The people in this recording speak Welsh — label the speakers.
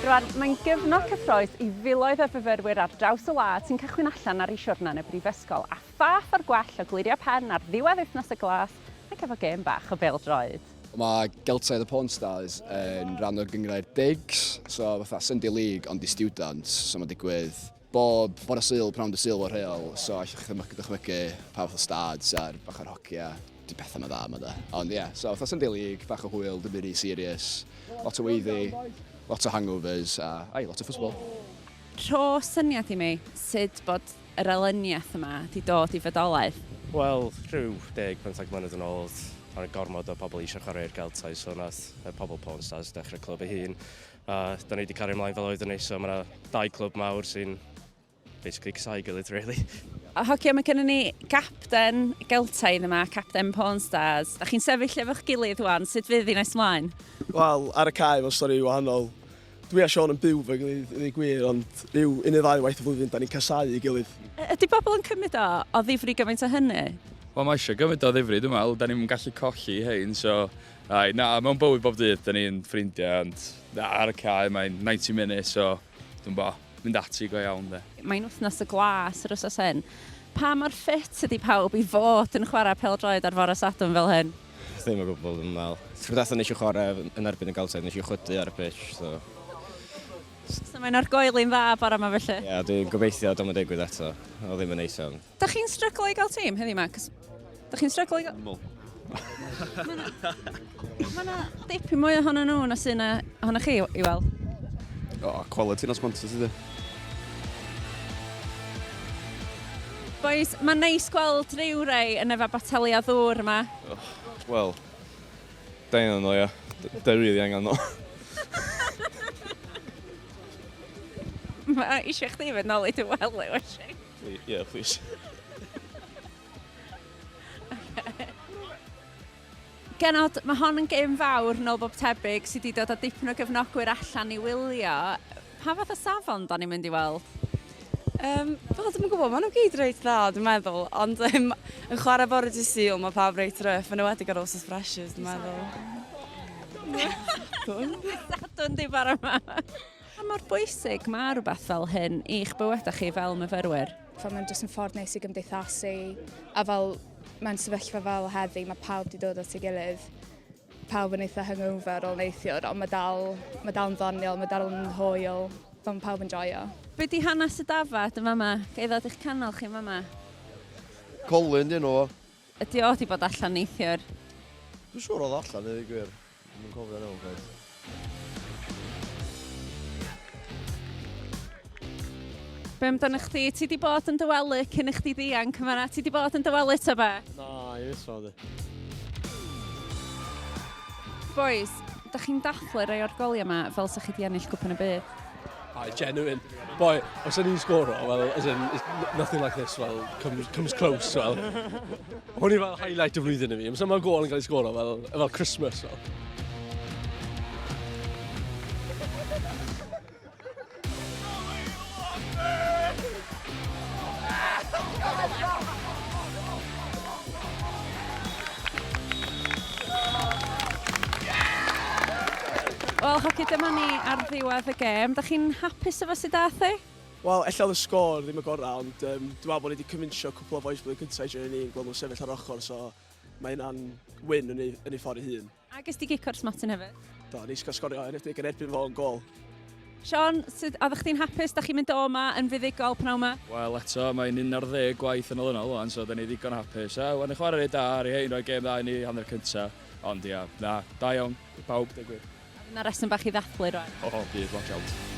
Speaker 1: Rwan, mae'n gyfnod cyffrous i filoedd o fyfyrwyr ar draws y wlad sy'n cychwyn allan ar eu siwrna yn y brifysgol, a pha ffordd gwell o glirio pen ar ddiwedd wythnos y glas nag efo gêm bach o bêl-droed.
Speaker 2: Mae Geltaidd y Porn Stars yn rhan o'r gynghrair Digs, so fatha Sunday League ond i students, so mae'n digwydd bob bore Sul, pnawn dy Sul o'r rheol, so allwch chi ddychmygu pa fath o stads a'r bach o'r hogia, di pethau ma dda ma da. Ond ie, yeah, so fatha Sunday League, bach o hwyl, dim byd rhy serious, lot o weiddi, lot o hangovers a, ai, lot o football.
Speaker 1: Rho syniad i mi sut bod yr elyniaeth yma 'di dod i fodolaeth.
Speaker 3: Wel, rhyw 10, 15 mlynedd yn ôl, oedd 'na gormod o bobl eisiau chwarae i'r Geltaidd, so nath y pobl Porn Stars dechrau clwb ei hun. A da ni wedi cario ymlaen fel oeddwn ni, so mae yna dau clwb mawr sy'n basically casáu gilydd, really.
Speaker 1: A hogia, mae gennym ni gapten Geltaidd yma, capten Porn Stars. Da chi'n sefyll efo'ch gilydd wan, sut fydd hi nes mlaen?
Speaker 4: Wel, ar y cae, mae'n stori wahanol. Dwi a Siôn yn byw efo'i gilydd i ddweud gwir, ond rhyw un neu ddau waith y flwyddyn da ni'n casáu ei gilydd.
Speaker 1: Ydy bobl yn cymryd o o ddifri gymaint o hynny?
Speaker 5: Wel, mae eisiau gymryd o ddifri, dwi'n meddwl. Da ni'm yn gallu colli hein, so... Ai, na, mewn bywyd bob dydd, da ni'n ffrindiau, ond na, ar y cae mae'n 90 minutes, so dwi'n bo, mynd ati go iawn, de.
Speaker 1: Mae'n wythnos y glas yr wythnos hyn. Pa mor ffit ydy pawb i fod yn chwarae pêl-droed ar fore Sadwrn fel hyn?
Speaker 3: Ddim o gwbl, dwi'n meddwl. Tro diwetha nes i chwarae yn erbyn y Geltaidd, nes i chwydu ar y pitch, so...
Speaker 1: So mae'n argoeli'n dda bore yma felly?
Speaker 3: Ie, yeah, dwi'n gobeithio dio'm yn digwydd eto. Oedd ddim yn neis iawn.
Speaker 1: Da chi'n stryglo i gael tîm heddiw 'ma? 'Cos da chi'n stryglo i gael... Mae yna dipyn mwy ohonyn nhw na sy'n ohonoch chi i weld.
Speaker 6: O, oh, quality na sponsors ydy.
Speaker 1: Boys, mae'n neis gweld rhyw rei yn efo boteli o ddŵr yma.
Speaker 6: Oh, Wel, da angen nhw, ia. Da really angen nhw.
Speaker 1: Mae eisiau chdi fynd nôl i dy wely, oes?
Speaker 6: Yeah, please.
Speaker 1: Genod, mae hon yn gêm fawr nôl bob tebyg sydd wedi dod â dipyn o gefnogwyr allan i wylio. Pa fath o safon da ni'n mynd i weld?
Speaker 7: Um, Wel, dwi'm yn gwybod, maen nhw gyd reit dda, dwi'n meddwl, ond um, yn chwarae bore dydd Sul, mae pawb reit ryff, yn enwedig ar ôl sos freshers, dwi'n meddwl.
Speaker 1: Sadwrn di bore yma. Pa mor bwysig mae rhywbeth fel hyn i'ch bywydau chi fel myfyrwyr?
Speaker 8: Fel mae'n jyst yn ffordd neis i gymdeithasu a fel mewn sefyllfa fel heddi mae pawb wedi dod at ei gilydd. Pawb yn eitha hungover ar ôl neithiwr ond mae dal, mae dal yn ddoniol, mae dal yn hwyl, fel mae pawb yn joio.
Speaker 1: Be di hanes y dafad yn fama? Ga i ddod i'ch canol chi yn fama?
Speaker 9: Colin di enw fo.
Speaker 1: Ydy o 'di bod allan neithiwr?
Speaker 9: Dwi'n siŵr oedd o allan i ddweud gwir. Dwi'm yn cofio'n iawn chwaith.
Speaker 1: Be amdano chdi? Ti di bod yn dy wely cyn i chdi ddianc yn fan'na? Ti di bod yn dy wely ta be?
Speaker 10: Na, i fyth di.
Speaker 1: Boys, da chi'n dathlu rhai o'r goliau yma fel sa chi di ennill Cwpan y Byd.
Speaker 10: Aye, genuine. Boy, os o'n i'n sgoro, well, as in, it's nothing like this, well, comes, comes close, well. Hwn i fel highlight y flwyddyn i fi. Amser mae gol yn cael ei sgoro, fel, fel Christmas, fel.
Speaker 1: Wel, hoci, dyma ni ar ddiwedd y gêm. Da chi'n hapus efo sut dath hi?
Speaker 4: Wel, ella oedd y sgôr ddim y gorau, ond um, dwi'n meddwl bod ni wedi convinsio cwpl o boys blwyddyn cyntaf i joio ni yn gweld nhw'n sefyll ar ochr, so mae hynna'n win yn ei, yn ei ffordd ei hun.
Speaker 1: A ges di gic o'r smotyn hefyd?
Speaker 4: Do, neis cael sgorio, yn enwedig yn erbyn fo yn gôl.
Speaker 1: Sean, sut, oeddech chdi'n hapus? Da chi'n mynd o 'ma yn fuddugol pnawn 'ma?
Speaker 5: Wel eto, mae'n 11 gwaith yn olynol wan, so da ni ddigon hapus. A wan, chwarae reit da, Harry Hayne rhoi gêm dda i ni hanner cynta. Ond ia, na, da iawn i pawb, deu gwir.
Speaker 1: A fydd 'na reswm bach i ddathlu rwan?
Speaker 5: O, bydd, watch out.